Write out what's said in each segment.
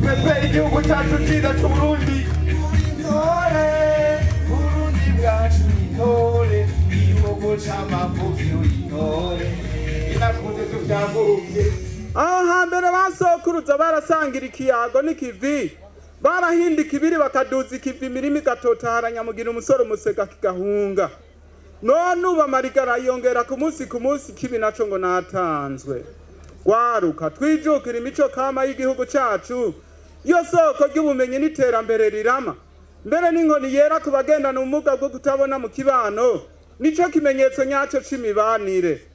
Dupepere igihugu cyacu cyiza cy'Uburundi. Intore Burundi bwacu, intore igihugu c'amavukiro, intore inakunze tuvyaguruke. Aho hambere basokuruza barasangira ikiyago n'ikivi, barahinda ikibiri bakaduza ikivi, imirima igatotahara, nyamugira umusore umusega kigahunga. None ubu amarigara yiyongera ku munsi ku munsi, kibi naco ngo natanzwe. Gwaruka, twijukira imico kama y'igihugu cacu, yo soko ry'ubumenyi n'iterambere rirama. Mbere n'inkoni yera ku bagendana ubumuga bwo kutabona mu kibano, nico kimenyetso nyaco c'imibanire.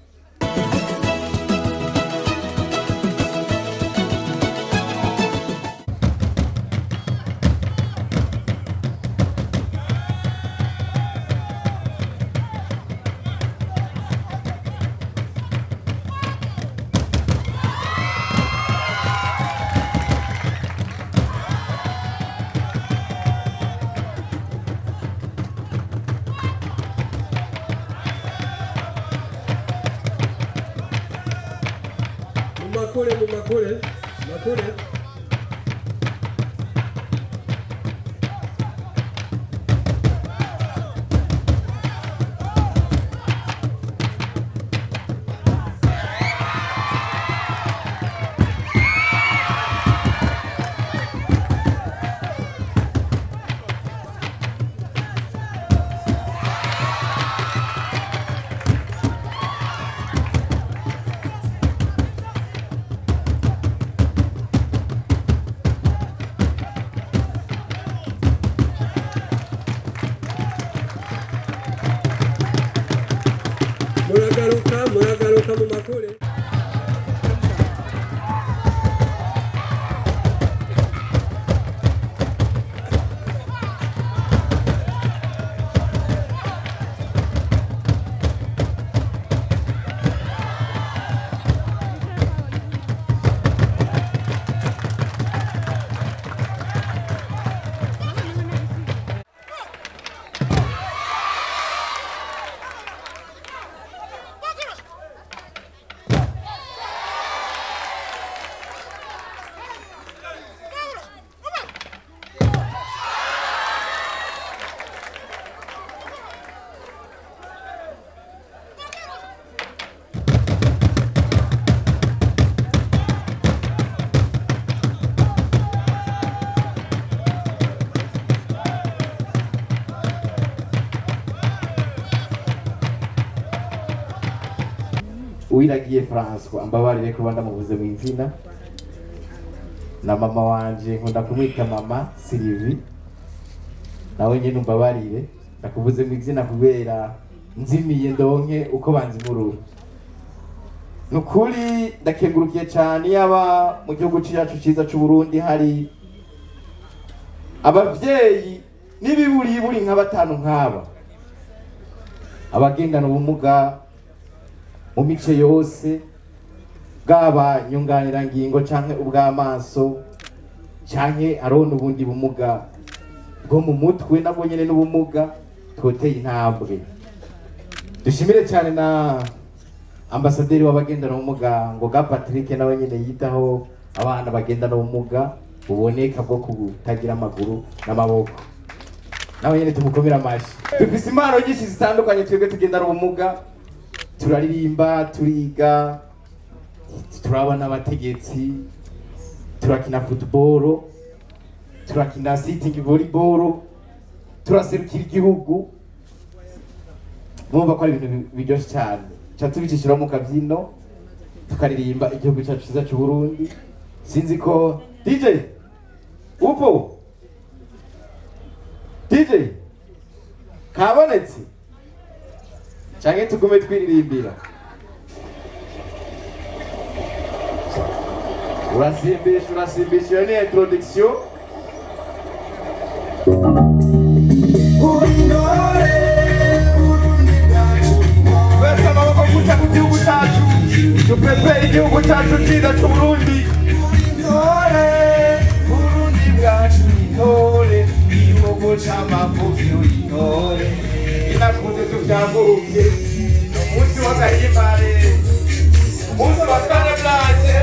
Mumakure, mumakure, makure. Muragaruka, muragaruka mu makure. Uwiragiye François, ambabarire kuba ndamuvuze mu izina, na mama wanje nkunda kumwita mama Sylvie, nawe nyene umbabarire ndakuvuze mu izina kubera nzimiye ndonke uko banzimurura. Nukuri ndakengurukiye cyane yaba mu gihugu cyacu cyiza cy'u Burundi hari abavyeyi n'ibiburiburi nka batanu nk'aba, abagendana ubumuga mu mice yose, bwaba nyunganirangingo canke ubw'amaso canke hariho n'ubundi bumuga bwo mu mutwe, nabwo nyene n'ubumuga, twoteye intambwe. Dushimire cyane na ambasaderi w'abagendana ubumuga Ngoga Patrick, nawe nyene yitaho abana bagendana ubumuga buboneka bwo kutagira amaguru n'amaboko, nawe nyene tumukomera amashi. Dufise impano nyinshi zitandukanye twebwe tugendana ubumuga, turaririmba, turiga, turabona abategetsi, turakina football, turakina sitting volleyball, turaserukira igihugu. Mumva ko ari ibintu biryoshye cyane. Ca tubicishira mu kabyino tukaririmba igihugu cyacu cyiza cy'u Burundi. Sinzi ko DJ upo DJ kabonetse canke tugume twiririmbira. Urasimbisha, urasimbisha, iyo ni introduction. Intore Burundi bwacu, twese amaboko guca ku gihugu cyacu, dupepere igihugu cyacu cyiza cy'Uburundi. Intore Burundi bwacu, intore igihugu c'amavukiro, intore inakunze tuvyaguruke. Ni umunsi w'agahimbare, umunsi wa kane blanche.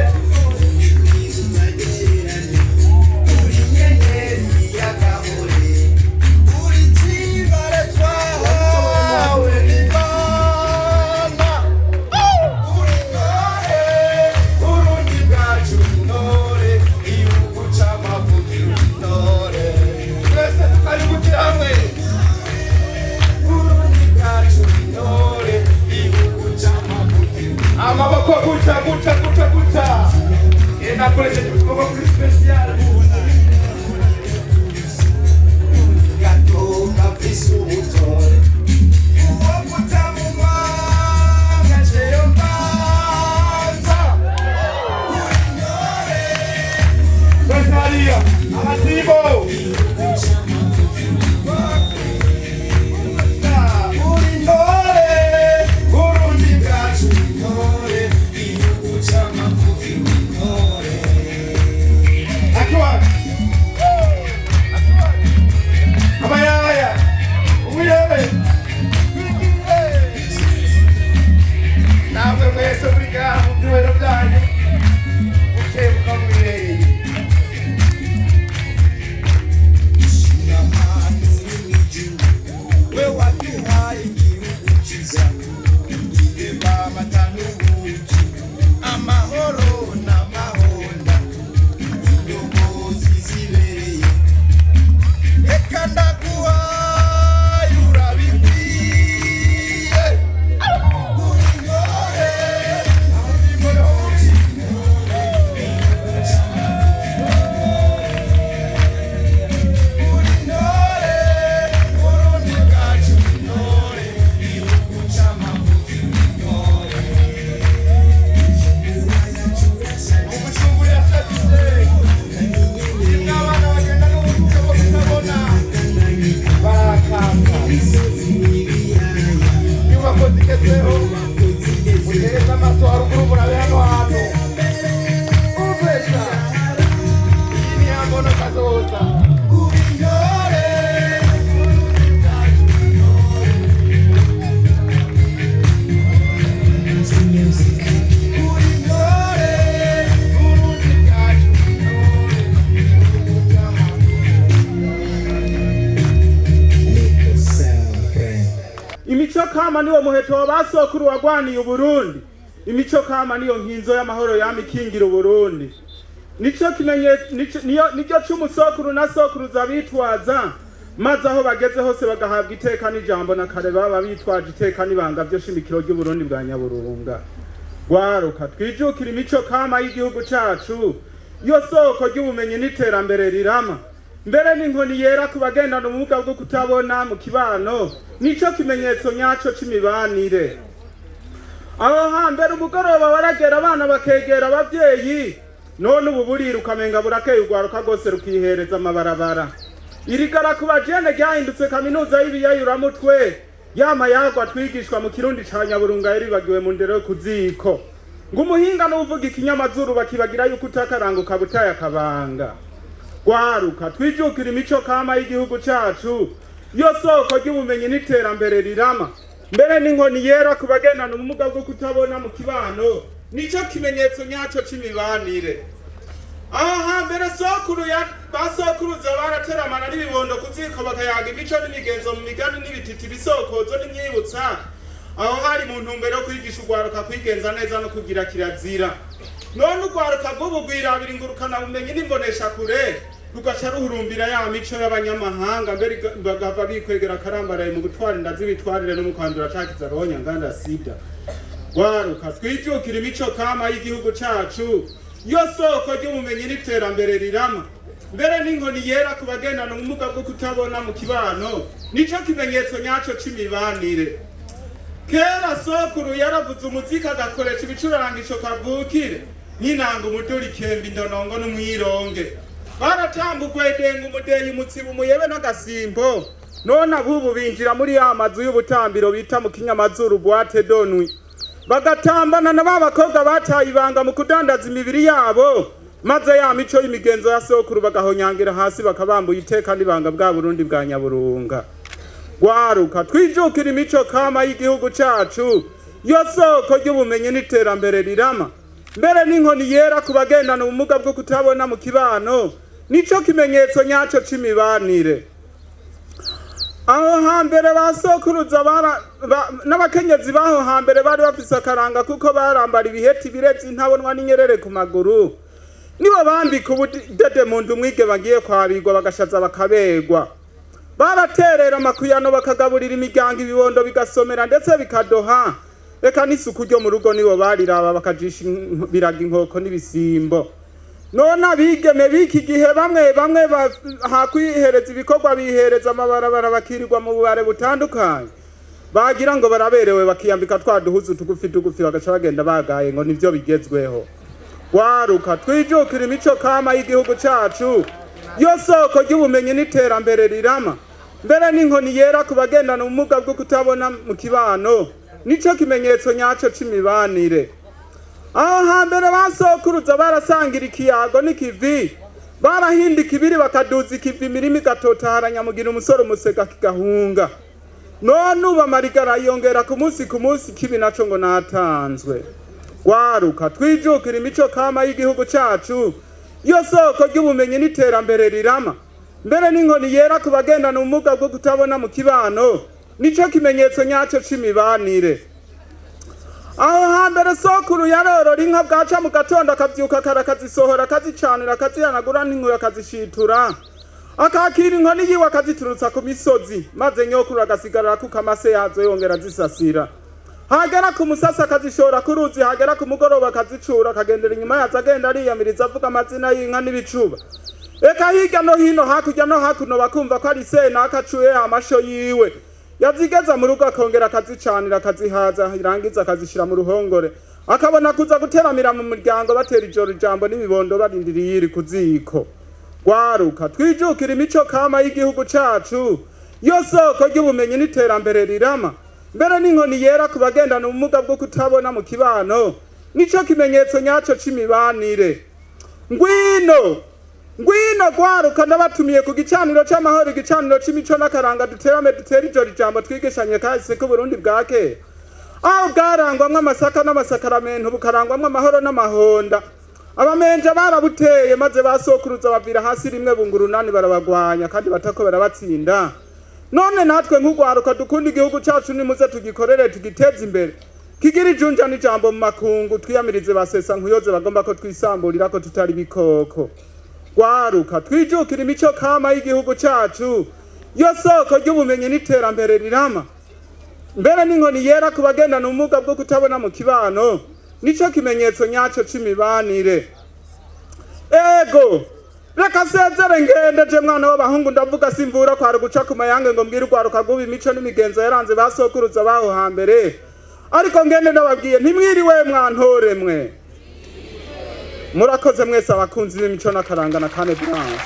Inyubako zigezweho, mutereze amaso haruguru murabe hano hantu. Umvesha, iyi ni ya mbono kazoza. Imico kama niwo muheto wa basokuru wagwaniye Uburundi. Imico kama niyo nkinzo y'amahoro yama ikingira Uburundi. Nico kimenyetso niyo c'umusokuru na sokuruza bitwaza, maze aho bageze hose bagahabwa iteka n'ijambo na kare baba bitwaje iteka n'ibanga vyo shimikiro ry'Uburundi bwa Nyaburunga. Gwaruka twijukira imico kama y'igihugu cacu, yo soko ry'ubumenyi n'iterambere rirama. Mbere n'inkoni yera ku bagendana ubumuga bwo kutabona mu kibano, nico kimenyetso nyaco c'imibanire. Aho hambere umugoroba waragera abana bakegera abavyeyi, none ubu burira ukamenga burakeye urwaruka rwose rukihereza amabarabara. Irigara ku bajene ryahindutse kaminuza y'ibiyayuramutwe, yama yagwa twigishwa mu Kirundi ca Nyaburunga yaribagiwe mu ndero yo ku ziko. Ngo umuhinga n'uwuvuga ikinyamazuru bakibagira yuko utakaranguka butaye akabanga. Gwaruka twijukira imico kama y'igihugu cacu, yo soko ry'ubumenyi n'iterambere rirama. Mbere n'inkoni yera ku bagendana ubumuga bwo kutabona mu kibano, nico kimenyetso nyaco c'imibanire. Aho hambere sokuru ya basokuruza barateramana n'ibibondo ku ziko bakayaga imico n'imigenzo mu migani n'ibititi bisokozo n'imyibutsa. Aho hari mu ntumbero yo kwigisha urwaruka kwigenza neza no kugira kirazira. None urwaruka rw'ubu rwirabira ingurukana bumenyi n'imboneshakure, rugaca ruhurumbira ya mico y'abanyamahanga, mbere bagahava bikwegera akarambaraye mu gutwara inda z'ibitwarire no mu kwandura ca kizaronya nganda sida. Gwaruka twijukira imico kama y'igihugu cacu, yo soko ry'ubumenyi n'iterambere rirama. Mbere n'inkoni yera ku bagendana ubumuga bwo kutabona mu kibano, nico kimenyetso nyaco c'imibanire. Kera sokuru yaravuze umuziki agakoresha ibicurangisho kavukire, nk'inanga, umuduri, ikembe, indonongo n'umwironge. Baratamba ugwedenga, umudeyi, umutsibo, umuyebe n'agasimbo. None abubu binjira muri ya mazu y'ubutambiro bita mu kinyamazuru boîte de nuit, bagatambana na ba bakobwa bataye ibanga mu kudandaza imibiri yabo, maze ya mico y'imigenzo ya sokuru bagahonyangira hasi bakabambuye iteka n'ibanga bwa Burundi bwa Nyaburunga. Gwaruka twijukira imico kama y'igihugu cacu, yo soko ry'ubumenyi n'iterambere rirama. Mbere n'inkoni yera ku bagendana ubumuga bwo kutabona mu kibano, nico kimenyetso nyaco c'imibanire. Aho hambere basokuruza n'abakenyezi baho hambere bari bafise akaranga kuko barambara ibiheti birezi intabonwa n'inyerere ku maguru. Nibo bambika ubudede mu nda umwige bagiye kwabigwa bagashaza bakabegwa. Baraterera amakuyano bakagaburira imiryango ibibondo bigasomera ndetse bikadoha. Reka n'isuku ryo mu rugo nibo bariraba bakajisha biraga inkoko n'ibisimbo. None abigeme b'iki gihe bamwe bamwe hakwihereza ibikorwa bihereza amabarabara bakirirwa mu bubare butandukanye, bagira ngo baraberewe bakiyambika twa duhuzu tugufi tugufi bagaca bagenda bagaye ngo nivyo bigezweho. Gwaruka twijukira imico kama y'igihugu cacu, yo soko ry'ubumenyi n'iterambere rirama. Mbere n'inkoni yera ku bagendana ubumuga bwo kutabona mu kibano, nico kimenyetso nyaco c'imibanire. Aho hambere basokuruza barasangira ikiyago n'ikivi, barahinda ikibiri bakaduza ikivi, imirima igatotahara nyamugira umusore umusega kigahunga. None ubu amarigara yiyongera ku munsi ku munsi, kibi naco ngo natanzwe. Gwaruka twijukira imico kama y'igihugu cacu, yo soko ry'ubumenyi n'iterambere rirama. Mbere n'inkoni yera ku bagendana ubumuga bwo kutabona mu kibano, nico kimenyetso nyaco c'imibanire. Aho hambere sokuru yarorora inka bwaca mu gatondo akavyuka kare akazisohora akazicanira akazihanagura n'inkuyo akazishitura, akakira inkoni yiwe akaziturutsa ku misozi, maze nyokuru agasigarara kuko amase yazo yongera azisasira. Hagera ku musasa akazishora ku ruzi, hagera ku mugoroba akazicura akagendera inyuma yazo agenda ariyamiriza avuga amazina y'inka n'ibicuba. Eka hirya no hino hakurya no hakuno bakumva ko ari senaka acuye amasho yiwe. Yazigeza mu rugo akongera akazicanira akazihaza, irangiza akazishira mu ruhongore, akabona kuza guteramira mu muryango batera ijoro ijambo n'ibibondo barindiriye iri ku ziko. Gwaruka twijukira imico kama y'igihugu cacu, Yo soko ry'ubumenyi n'iterambere rirama. Mbere n'inkoni yera ku bagendana ubumuga bwo kutabona mu kibano, nico kimenyetso nyaco c'imibanire. Ngwino, ngwino gwaruka, ndabatumiye ku gicaniro c'amahoro, igicaniro c'imico n'akaranga. Duterame, dutere ijoro ijambo, twigishanye kahise k'Uburundi bwa kera, aho bwarangwamwo amasaka n'amasakaramentu, bukarangwamwo amahoro n'amahonda. Abamenja barabuteye, maze basokuruza bavira hasi rimwe, bunga urunani, barabagwanya kandi batako barabatsinda. None natwe nk'ugwaruka dukunda igihugu cacu, nimuze tugikorere, tugiteze imbere, kigira ijunja n'ijambo mu makungu. Twiyamirize basesa nkuyoze bagomba ko twisamburira ko tutari bikoko. Gwaruka, twijukira imico kama y'igihugu cacu, yo soko ry'ubumenyi n'iterambere rirama. Mbere n'inkoni yera ku bagendana ubumuga bwo kutabona mu kibano, nico kimenyetso nyaco c'imibanire. Ego, reka sezere ngende je mwana w'abahungu. Ndavuga simvura, kwari guca ku mayange ngo mbwire urwaruka rw'ubu imico n'imigenzo yaranze basokuruza baho hambere, ariko ngende ndababwiye ntimwiriwe mwantore mwe. Murakoze mwese abakunzi b'imico n'akaranga na kane blanche.